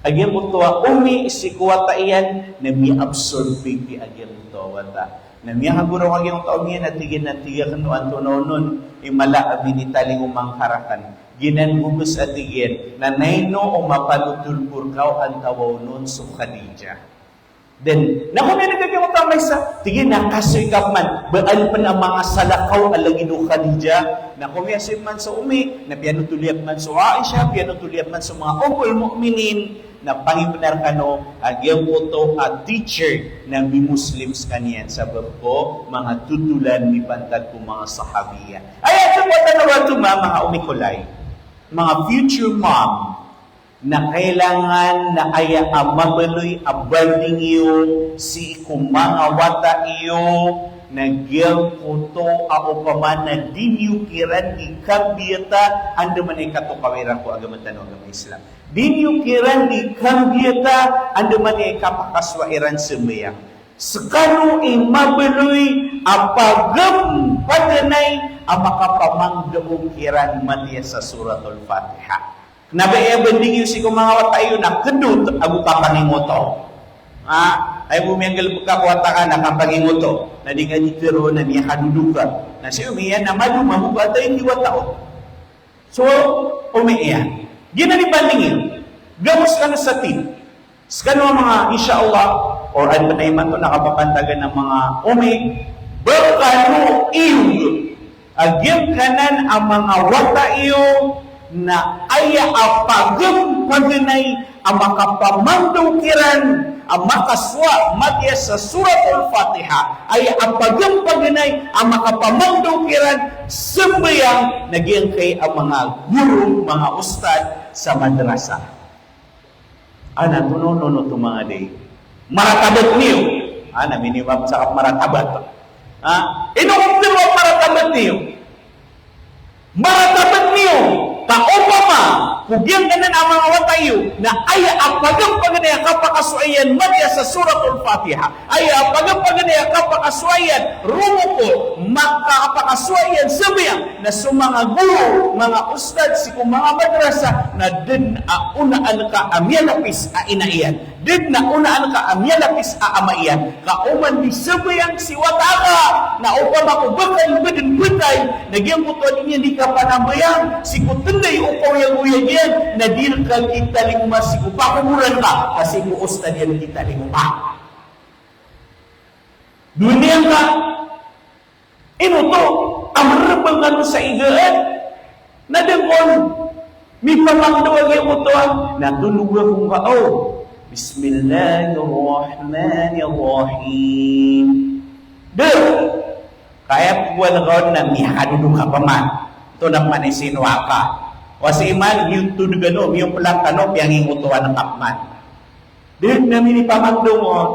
a giyangkoto a umi sii ko wata iyan, na miya-absorb pipiya a giyangkoto a wata. Na miyakagoraok a giyangkoto a umi iyan a tig iyan a tig akn o antonaa on i mala a minitalingoma ngka rakn. Giyanan gogos a tig iyan, na ino o mapanotol ko rka o antawaa on so Khadijah. Then, na ko miyaneg a giyangkoto a maestra, tig iyan a kasoy ka pman, ba adn pn a manga salakaw a lagid o Khadijah, na ko miyasoy pman so umi, na piyanotol iyan pman so Aisha, piyanotol iyan pman so manga Ummul Mu'minin, na pangimbenar kano a giyangkoto a teacher na mi-Muslim skaniyan sabap ko manga totolan mipantag ko manga sahabiyah. Aya tharoa tano roo a manga umi ko lay, manga future mom, na kailangan na aya a mabaloy a bonding iyo sii ko manga wata iyo na giyangkoto a opama na di niyo kiran di kambiyata andamanaya i katokawi iran ko agama tano a agama Islam. Di niyo kiran di kambiyata andamanaya i kapakasowa iran sambayang. Skano i mabaloy a pagmpaganay a makapamangdaw kiran matiya sa Suratul Fatiha. Kna ba aya bonding iyo sii ko manga wata iyo na kdot ago kapangingoto. Ha? Aya bo miyanggalbk ka ko wata ka na kapangingoto. Na di ka di tharoon a miyakadodog ka. Na si umi iyan na madoma bo ka a tayo di wata on. So, umi iyan. Giyanan i bonding iyo. Gamo skano sa team. Skano a manga, insha Allah, or adn pn a imanto na kapapantagan a manga umi, ba kano iyog a giyangkanan a manga wata iyo na aya a pagmpaganay a makapamangdaw kiran a makasowa matiya sa Suratul Fatiha, aya a pagmpaganay a makapamangdaw kiran sambayang na giyangkai a manga guro, manga ustad sa madrasa. Ana, tonono to manga day. Maratabat niyo. Ana, minimum sa maratabat. Ha? Ino ko tiro maratabat niyo? Maratabat niyo. Ka opama ko giyangkanan a manga wata iyo na aya a pagmpaganay a kapakasowa iyan matiya sa Suratul Fatiha. Aya a pagmpaganay a kapakasowa iyan, rumuko, makapakasowa iyan sambayang, na so manga guro, manga ustad sii ko manga madrasa, na da dn a onaan ka a miyalapis a ina iyan. Da dn a onaan ka a miyalapis a ama iyan. Ka oman di sambayang si wata ka, na opama ko ba ka di ba dn btay, na giyangkoto a di niyan di kapanambayang sii ko tnday o kaoyagoyag iyan, na di rka kitalingoma sii ko pakoboran ka, ka sii ko ustad iyan kitalingoma. Doniya ngka, ino to a mrmbang kano sa igaan? Na da ngka on mipamangdaw a giyangkoto a, na tondog ako ngka, o. Bismillahirrahmanirrahim. Da. Ka aya pkowaan ka on na miyakadodog ka pman. Oto na pman i sinowa ka. Wa si iman, miyotodog kano, miyoplak kano, piyangingotowan ka pman. Da dn a minipamangdaw on.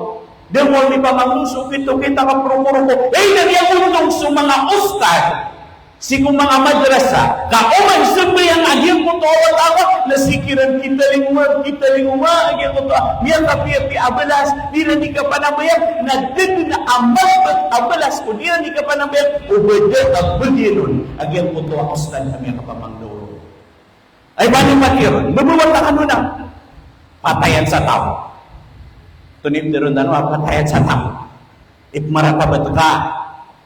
Da mo mipamangno so okit-okit a kaproko-roko. Ay, na giya ontong so manga ustadh sii ko manga madrasa, ka oman sambayang a giyangkoto a wata ka, na sii kiran kitalingoma, kitalingoma a giyangkoto a miyakapiyapiya a balas, di iran di kapanambayang, na da dn a mapd a balas ko di iran di kapanambayang, o ba da a bagian on a giyangkoto a ustadh a miyakapamangno ron. Ay, bani patir, mbabawata kano na patayan sa taw. Tonaa i ptharoon tano a patayan sa taw? Ipmaratabat ka,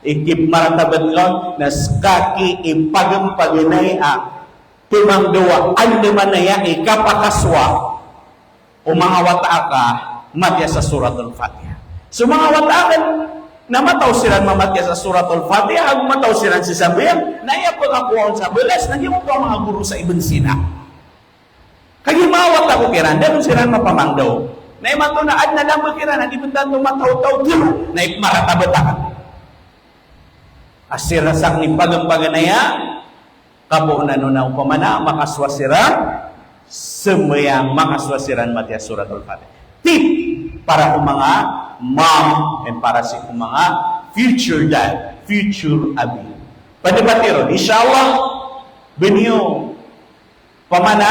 ipmaratabat ka, na ska ki ipagmpaganay a pmangdawa, andamanaya i kapakasowa o manga wata aka matiya sa Suratul Fatiha. So manga wata aka na mataw siran mamatiya sa Suratul Fatiha, ago mataw siran sa sambayang, na aya pkakowa on sa balas na giyoto a manga goro sa Ibn Sina. Kagiya manga wata ko kiran, da ron siran mapamangdaw. Na imanto na adn a lamba kiran a di btad to mataw-taw tiro, na ipmaratabat aka. A siran sakn i pagmpaganaya, kapoonan on na opama na makasowa siran sambayang, makasowa siran matiya Suratul Fatiha. Tip para ko manga mom and para sii ko manga future dad, future abi. Pd a ptharoon, insha Allah, ba niyo opama na,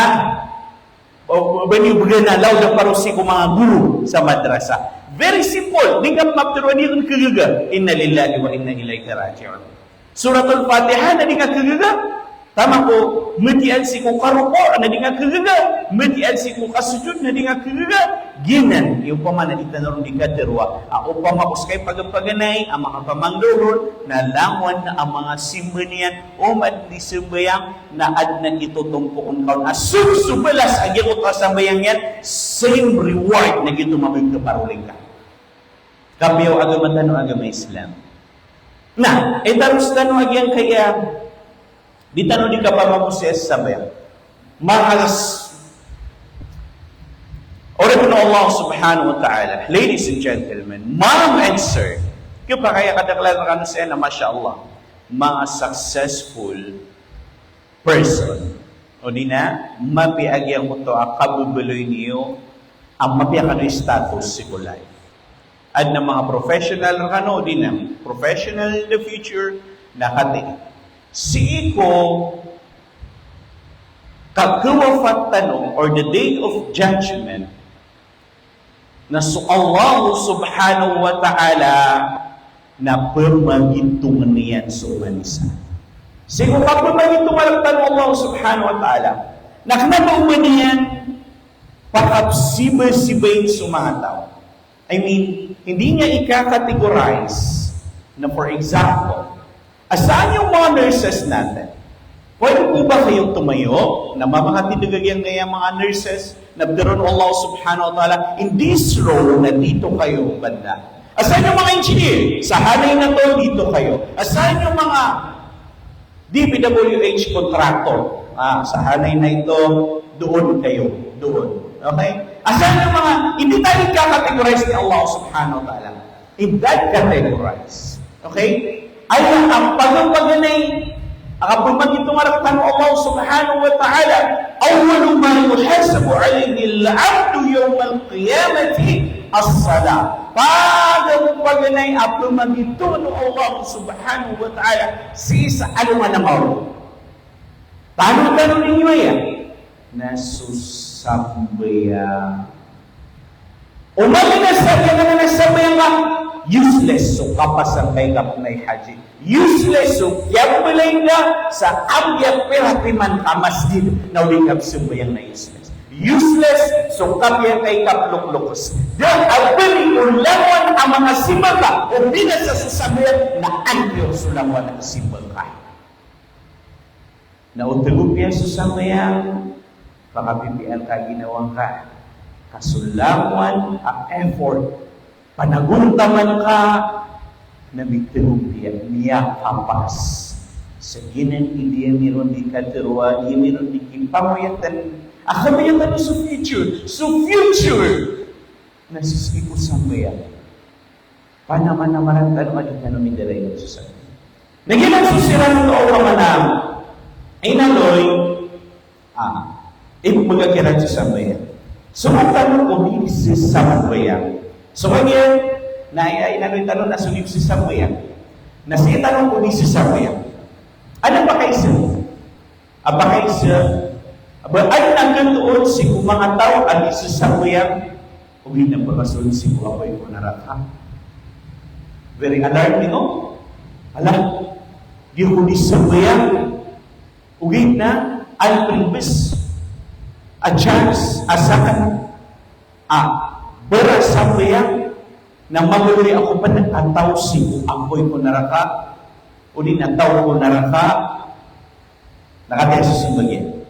o, ba niyo bgan a lawda paro sii ko manga goro sa madrasa. Very simple. Di ngka maptharo a di ngka khagaga. Inna lillahi wa inna ilaihi raji'un. Suratul Fatiha na di ngka khagaga. Taman ko mtiyaan sii ko karoko na di ngka khagaga. Mtiyaan sii ko kasojod na di ngka khagaga. Giyanan i opama na di tano ron di katharoa a opama ko ska i pagmpaganay a makapamangdaw ron na langowan a manga simba niyan, oman di sambayang, na adn a kitotompok on ka on a so, so balas a giyoto a sambayang iyan, same reward na giyoto mambo i kaparoli ngka. Kapiya o agama tano a agama Islam. Na itaros tano a giyangkaya di tano di kapamamosaya sa sambayang. Manga s-, oripn o Allah subhanahu wa ta'ala, ladies and gentlemen, mom and sir, khapakay a kadaklan rkano saya na, masha Allah, manga successful person. O di na, mapiya a giyangkoto a kababaloy niyo a mapiya kano i status sii ko life. Adn a manga professional rkano, o di na professional in the future, na katii sii ko kakawafat tano or the day of judgment, na so Allah subhanahu wa ta'ala na pmagitongn iyan so manisa. Sii ko kapmagitong a rktano o Allah subhanahu wa ta'ala, na kna ba oman iyan pakapsibasibain so manga taw. I mean, hindi niya ika-categorize na, for example, asaan yung mga nurses natin? Pwede po ba kayong tumayo na mamakatindg a giyangkaya mga nurses na ptharoon o Allah subhanahu wa ta'ala, in this row, na dito kayo banda. Asaan yung mga engineer? Sa hanay na to, dito kayo. Asaan yung mga D P W H contractor? Ah, sa hanay na ito, doon kayo, doon. Okay? Asaan yung mga, hindi tayo ika-categorize ni Allah subhanahu wa ta'ala. In that categorize. Okay? Aya a pagpaganay a kapmagitong a rktano o Allah subhanahu wa ta'ala, awwalu ma yuhasabu alayhi al-abdu yawmal qiyamati as-salah. Pagpaganay a pmagitong o Allah subhanahu wa ta'ala sii sa alongan a maori. Tano, tano niyo aya na so sambayang. O manga na sa, aya na sambayang ka, useless so kapasang ka i kapnay haji. Useless so kiyambalay ka sa apiya pira timan ka masjid na o di ka psambayang na useless. Useless so kapiya ka i kaploklokos. Da a bali o langowan a manga simba ka, o binasa so sambayang na antiyo so langowan a simba ka. Na o tgopiya so sambayang, pakapipiya ka ginawa ngka, ka so langowan a effort, panagontaman ka, na mitgopiya, miyakapas. Sa giyanan i di ami ron di katharoa, di ami ron di kipamoyatn a kamoyatn so future, so future. Na sii ko sambayang. Panamanamaran tano a di tano midalay so sambayang. Na giyanan so siran o opama na inaloy, ah, ipmbgay kiran so sambayang. So, tano ko di sa sambayang. So, kagiya, Na aya inaloy tano na so di sesambayang. Na sii tano ko di sesambayang. Adn a pakaisa. A pakaisa, ba adn a katoon sii ko manga taw a di sesambayang, ogaid na pakasold sii ko apoy ko naraka. Very alarming, no? Ala, di ako di sambayang. Ogaid na, unprevious a chance a sakn a barasambayang na mabolori ako pn a taw sii ko apoy ko naraka, odi na taw ko naraka, na katii so sambayang.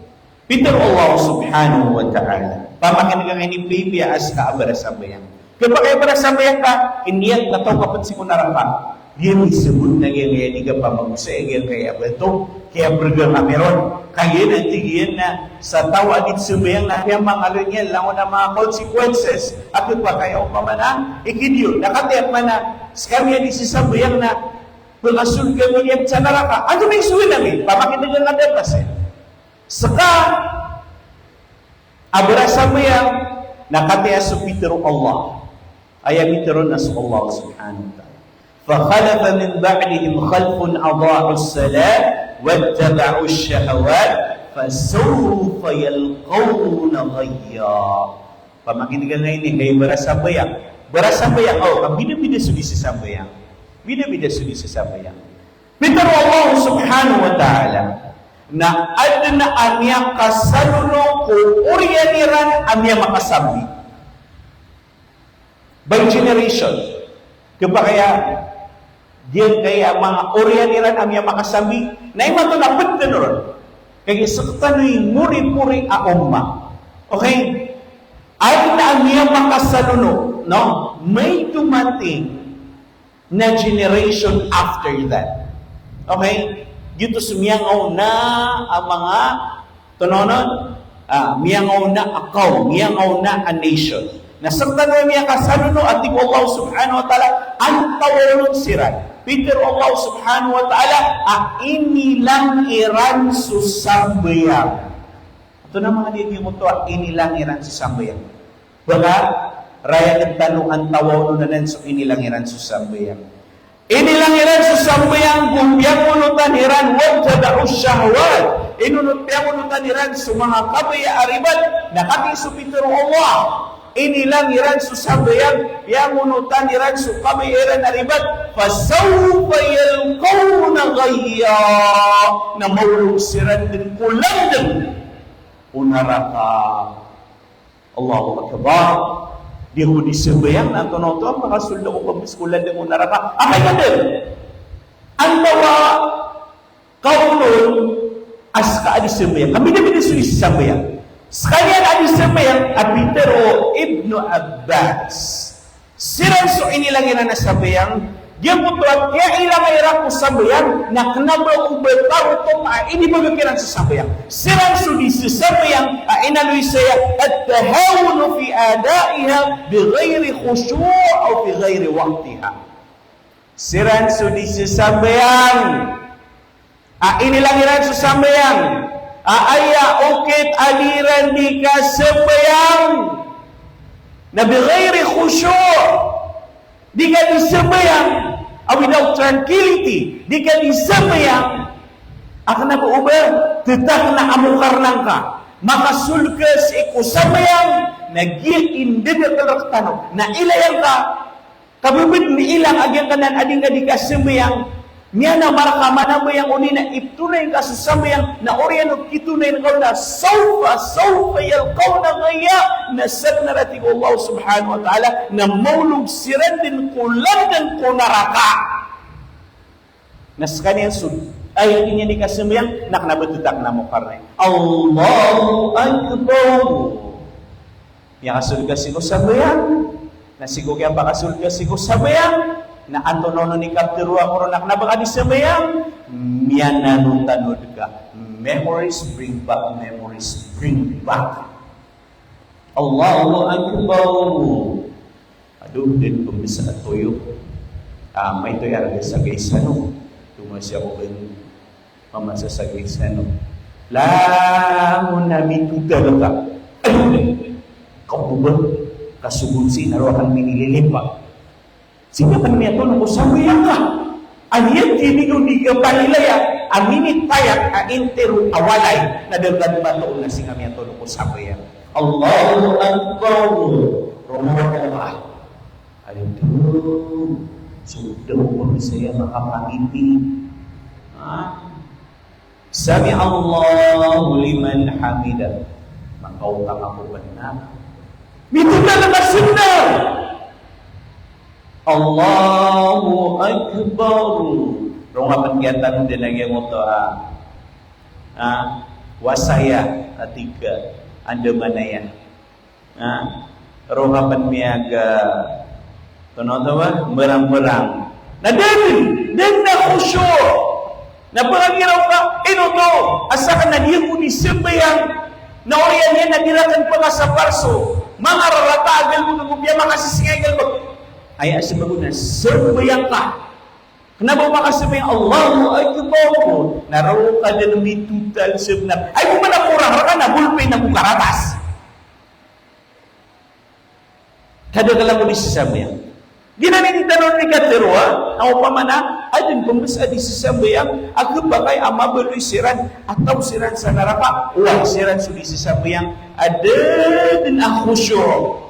Pitharo o Allah subhanahu wa ta'ala, pamakin'ga ngka ini pipiya a ska a barasambayang. Khapakay a barasambayang ka, iniyat na taw ka pn sii ko naraka. Di niyan isbot na giyangkaya di ka pamagosay a giyangkaya bato, kaya bergam a miron. Kagiya na tig iyan na sa taw a di sambayang na kaya mangaloy niyan langon a manga consequences. A khapakay a opama na ikidiyo, na katii pman a skami a di sesambayang na pakasold kami niyan sa naraka. Antonaa i sowaan ami? Pamakin'ga ngka da, pasa ska a barasambayang, na katii so pitharo o Allah. Aya pitharo na so Allah subhanahu wa ta'ala, "Fa khalafa min ba'dihim khalfun adha'us salata wattaba'ush shahawat fasawfa yalqawna ghayya." Pamakin'ga ngka ini, hay barasambayang. Barasambayang, o, ka bidabida so di sesambayang. Bidabida so di sesambayang. Pitharo o Allah subhanahu wa ta'ala, na adn a miyakasalono ko oriyan iran a miyamakasambi. By generation. Khapakay a giyangkaya manga oriyan iran a miyamakasambi, na imanto na pd tano ron. Kagiya sktano i moripori a ummah. Okay? Adn a miyamakasalonot, no? Maito man ti na generation after that. Okay? Giyoto so miyangaona a manga, antonaa onon, a, miyangaona a kaum, miyangaona a nation. Na sktano i miyakasalono a tig o Allah subhanahu wa ta'ala, antawaa onon siran. Pitharo o Allah subhanahu wa ta'ala a inilang iran so sambayang. Antonaa mambo a di giyoto a inilang iran so sambayang? Baka rayakn tano antawaa onon anan so inilang iran so sambayang. Inilang iran so sambayang ko piyangonotan iran, wattaba'ush shahawat. Inonot, piyangonotan iran so manga kabaya a ribat. Na katii so pitharo o Allah, inilang iran so sambayang, piyangonotan iran so kabaya iran a ribat. Fasawfa yalqawna ghayya. Na maolog siran dn ko landng o naraka. Allahu Akbar. Di ako di sambayang na antonaa oto a pakasold ako pn sii ko landng o naraka. Amay ka dn, antawaa ka onon a ska a di sambayang? Ka bidabida so di sambayang. Skaniyan a di sambayang a pitharo o Ibnu Abbas, siran so inilang iran a sambayang, giyoto a kiyailangan iran ko sambayang na kna ba o ba tarotop a inibagak iran so sambayang. Siran so di sesambayang a inaloy saya at-tahawunu fi ada'iha bi ghayri khushu' aw fi ghayri waqtiha. Siran so di sesambayang a inilang iran so sambayang a aya okit a di iran di kasambayang na bi ghayri khushu', di ka di sambayang a without tranquility, di ka di sambayang a kna ba o ba ttakna a mokarna ngka, makasold ka sii ko sambayang, na giya i ndadakl rktano na ilay angka. Ka ba bd na ilang a giyangkanan a di ngka di kasambayang, miyanamar ka manambayang odi na iptonay ngka so sambayang, na oriyan o kitonayn ka on na sawfa, sawfa yalqawna ghayya, na sadn a tig o Allah subhanahu wa ta'ala na maolog siran dn ko landng ko naraka. Na skaniyan so aya di niyan di kasambayang na kna ba ttakna a mokarna. Allahu Akbar. Miyakasold ka sii ko sambayang. Na sii ko kiyapakasold ka sii ko sambayang, na antonaa onon i kaptharoa ko ron a kna ba ka di sambayang? Miyanarotanod ka. Memories bring back, memories bring back. Allahu Akbar. Ado, dn ko misa a toyo. Ah, maito i arga sa gaisano. Tomasi ako ben mamasa sa gaisano. Langon a mitotal ka. Ado, dn. Kaoba, kasogon sii na roo akn minililimpa. Sii ka pn miyatolog ko sambayang ka. Aya tinigo di ka palilaya a minit tayat a intiro a walay na da ka dn matoon na sii ka miyatolog ko sambayang. Allahu Akbar. Romowa ka. Aya tinigo. So da ko pn saya makapangiti. Ha? Sami'allahu liman hamidah. Makaotang ako pn na mitotal a kasndar. Allahu Akbar. Ronga pn kiyatanodan a giyangoto a, ah, wasaya, katiga, andamanaya. Ah, ronga pn miyaga, tono to ba, mbarang-mbarang. Na da dn, da dn a khushu'. Na pangagiraw ka, ino to, a sakn na di ako di sambayang, na oriyan iyan na di rakn pngasapar so manga rarata a galbk ago piyamakasisingay a galbk. Aya a sabap na sambayang ka. Kna ba makasambayang, Allahu Akbar. Na roo ka dn mitotal sabnar. Ay, bo man a korang rka na bolpen ago karatas. Kada ka langon di sasambayang. Giyanan i tano di katharo a, a opama na adn pmbasa di sasambayang a khapakay a mabaloy siran a taw siran sa naraka, oway siran so di sasambayang a da dn a khushu'.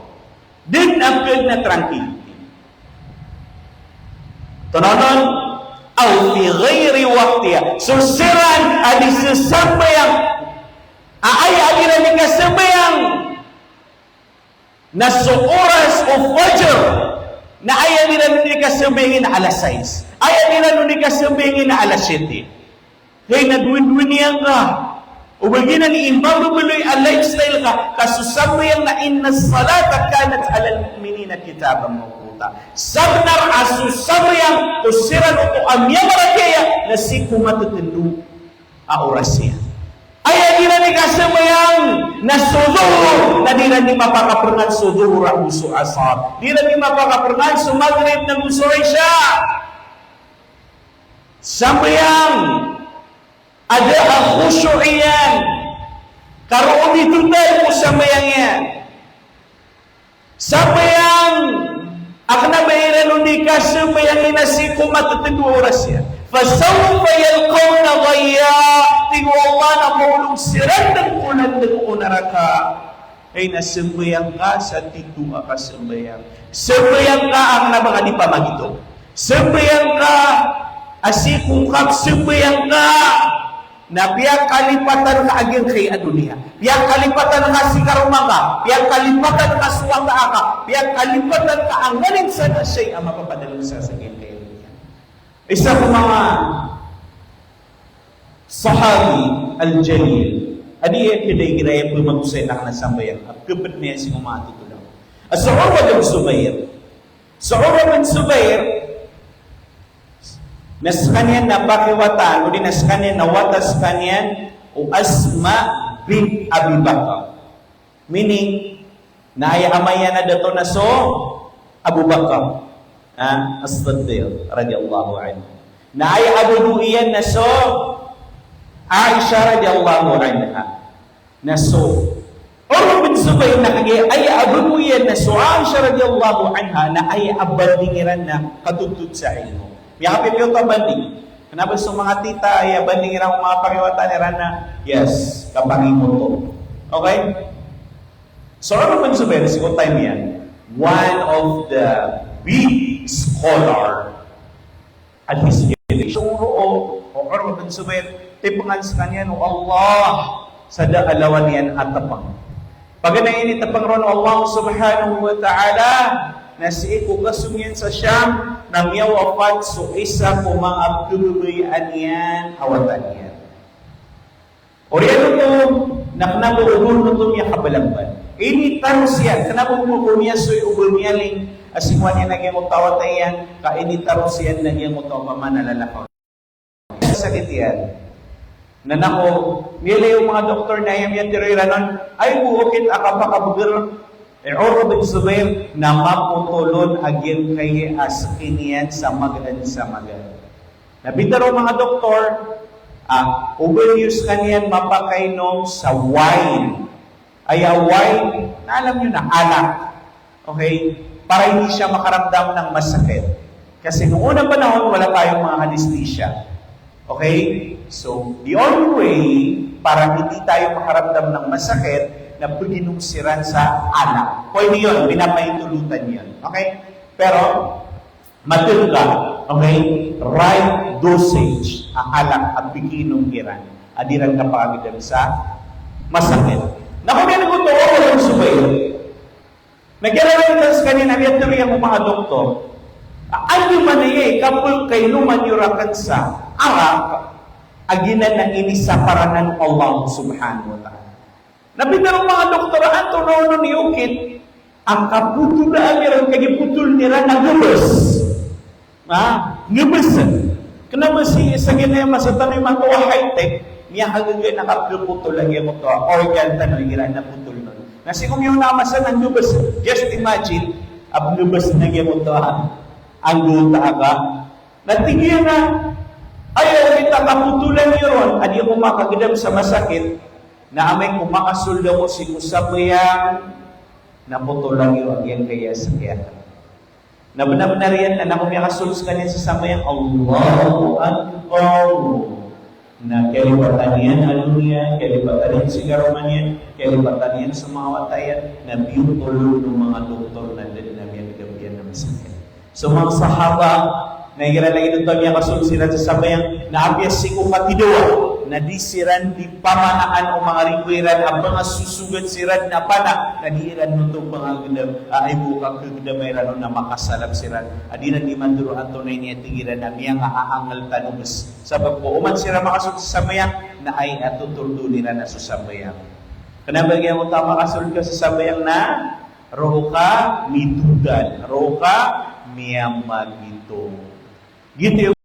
Da dn a pd na tranquility. Tononon, aw fi ghairi waqtiha. So siran a di sasambayang a aya a di iran di kasambayang na so oras o Fajr, na aya di iran di kasambayang na alas sais. Aya di iran di kasambayang na alas siyete. Hay na dowan-dowan iyan ka. O ba giyanan i mababaloy a lifestyle ka, ka so sambayang na innas salata kanat alal mu'minina kitaban mawquta. Sabnar a so sambayang o siran oto a miyamaratiyaya na sii ko matatndo a oras iyan. Aya di iran di kasambayang na so Dhuhr, na di iran di mapakaprngan so Dhuhr ago so Asar. Di iran di mapakaprngan so Maghrib na go so Isha. Sambayang a da a khushu' iyan. Ka roo mitotal ko sambayang iyan. Sambayang a kna ba iran on di kasambayang iyan na sii ko matatndo a oras iyan. Fasawfa yalqawna ghayya. Tig o Allah na maolog siran dn ko landng o naraka. Hay na sambayang ka sa tito a kasambayang. Sambayang ka a kna ba ka di pamagitong. Sambayang ka a sii ko ngka, sambayang ka na piyakalipatan ka a giyangkai a doniya. Piyakalipatan ka si karoma ka. Piyakalipatan ka so wata aka. Piyakalipatan ka a nganin sa na shay a mapapadalm sa sa giyangkai a doniya. Isa ko manga Sahabi al-Jalil. A di aya pd a igira aya pmagosay na kna sambayang a kapd niyan sii ko manga tito dn a so Urwa bin Zubair. So Urwa bin Zubair, na skaniyan na pakiwataan, odi na skaniyan na wata skaniyan o Asma bint Abi Bakr. Meaning, na aya ama iyan a dato na so Abu Bakar, ah, As-Siddiq radhiyallahu anhu. Na aya abado iyan na so Aisha radhiyallahu anha. Na so Urwa bin Zubair na kagiya aya abado iyan na so Aisha radhiyallahu anha, na aya banding iran na katotod sa ilmo. Miyakapipiya oto a banding. Kna ba so manga tita, aya banding iran ko manga pakiwataan iran na, yes, kapangimoto. Okay? So Urwa bin Zubair, sii ko time iyan, one of the big scholar at his generation. So, o, o Urwa bin Zubair, tipngan skaniyan o Allah sa da a lawan iyan a tpng. Paganay initpng ron o Allah subhanahu wa ta'ala, na sii ko kasong iyan sa Sham, na miyawafat so isa ko manga pkhababayaan iyan a wata niyan. Oriyan oto, na kna ba o ba on oto miyakabalambal. Initaros iyan, kna ba o ba on miyasoy o ba miyaling a sii ko wata niyan a giyangkoto a wata iyan, ka initaros iyan na giyangkoto a pamana lalakaw. Sakit iyan. Na nako, miyailay o manga doktor na aya miyatharo iran on, ay bo okit a kapakabgr i Urwa bin Zubair na mapotol on a giyangkai a skin iyan sa magaan sa magaan. Na pitharo o manga doktor a o ba niyo skaniyan mapakainom sa wine. Aya wine, na alam niyo na, alak. Okay? para hindi siya makaramdam ng masakit. Kasi noong unang panahon, wala tayong mga anesthesia. Okay? So, the only way para hindi tayo makaramdam ng masakit na pag-inom siran sa alak. Pwede yun, pinapaintulutan yun. Okay? Pero, matag ka, okay? Right dosage a alak a pikiinom iran a di iran kapakagdam sa masakit. Na ko niyan oto, o, walang subay. Na kiyarawitan skaniyan a miyatharo iyan ko manga doktor a andamanaya i kapkainoman iyo rakn sa arak a giyanan na inisapar anan o Allah subhanahu wa ta'ala. Na pitharo o manga doktor a antonaa onon i okit a kapotolan iran, kagiya potol iran na ngbs. Ha? Ngbs. Kna ba sii sa giya masa tano imanto a high-tech, miyakagaga na kapkhapotol a giyoto a organ tano igira na potol on. Na sii ko miyaona a masa na ngbs. Just imagine, a ngbs na giyoto a anggota ka. Na tig iyan a, aya okit a kapotolan iyo ron a di ako makagdam sa masakit, na amay ko makasold ako sii ko sambayang, na potolan iyo a giyangkaya a sakit. Na bnar-bnar iyan na, na ko miyakasold skaniyan sa sambayang, Allahu Akbar. Na kiyalipatan iyan a doniya, kiyalipatan iyan so ikaroma niyan, kiyalipatan iyan so manga wata iyan, na piyotol o manga doktor na da dn a miyagdam iyan a masakit. So manga sahaba, na igira lagid oto a miyakasold siran sa sambayang, na apiya sii ko katidawa, na di siran di pamanaan o manga ribo iran a pangasosogat siran na pana, na di iran oto pangagdam, a, aya bo a kagdama iran on na makasalam siran. A di iran di mandoro antonaa ini a tig iran a miyangaangal tano bs. Sabap ko oman siran makasold sa sambayang, na aya a totordoon iran na so sambayang. Kna ba giyoto a makasold ka sa sambayang na roo ka midodan, roo ka miyamagito. Giyoto